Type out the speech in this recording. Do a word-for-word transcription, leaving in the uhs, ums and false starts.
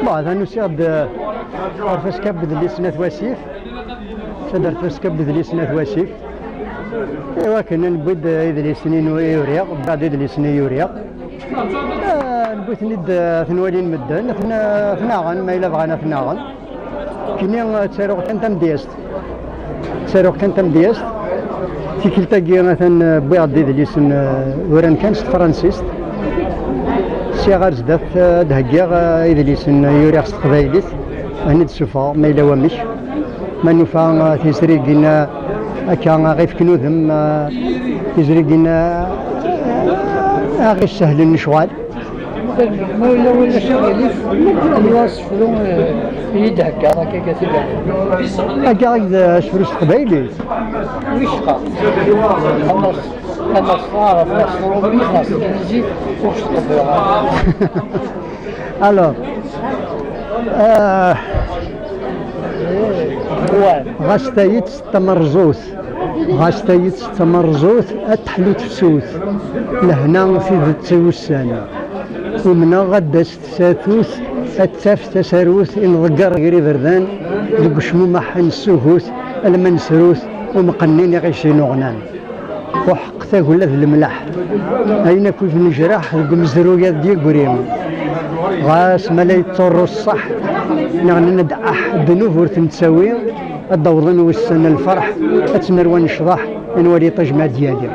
Bon, atan usiɣ-d, eh, ar taskab n udlis n At Wasif. Usiɣ-d ar taskab n udlis n At Wasif. Iwakken newwi-d, eh, idlisen-inu i uriɣ, mbeɛd idlisen i uriɣ. Eh, newwi-ten-id, eh, ad ten-walin medden, ad ten-, ad ten-aɣen, ma yella bɣan ad ten-aɣen. Kini, eh, ttaruɣ kan tamedyazt. Ttaruɣ kan tamedyazt. Tikkelt-agi atan, eh, wwiɣ-d idlisen, eh, uran kan s tefransist. Sya ɣer zdat, eh, ad d-heggiɣ, eh, idlisen, eh, i uriɣ s teqbaylit. Ad ten-id-sufɣeɣ ma yella wamek. Ma nufa, eh, tizrigin, eh, akka, eh, ɣ-ifken udem, eh, tizrigin, eh, eh, ɣ-isehlen lecɣal. Ma yella win acu yelif, anwa asefru, eh, i yi-d-heggaḍ akka, akka, akka? Heggaɣ-ak-d asefru s teqbaylit. Wicqa? Xelleṣ, xelleṣ taɛrabt, xelleṣ s tṛumit, xelleṣ s tneglizit, ur s-tqebbleɣ ara. Alors, euh, ɣas tayet d tamerẓut, ɣas tayet d tamerẓut, ad teḥlu tefsut, lehna tidet i wussan. Umneɣ ad d-tas tsatut, ad taf tasarut i nḍegger gar iberdan, deg ucmumeḥ ad nessugut, alma nesrut, umqennin iɣisi n uɣnan. Uḥeqq tagella d lemlaḥ. Ayen akk i d-nejreḥ deg umezruy-a d yigri. Ɣas ma la yetturu ṣṣeḥ, neɣ nenna-d aḥ, ddnub ur t-nettawi, ad d-awḍen wussan n lferḥ, ad tt-nerwa necḍeḥ, ad nwali iṭij ma ad d-yali.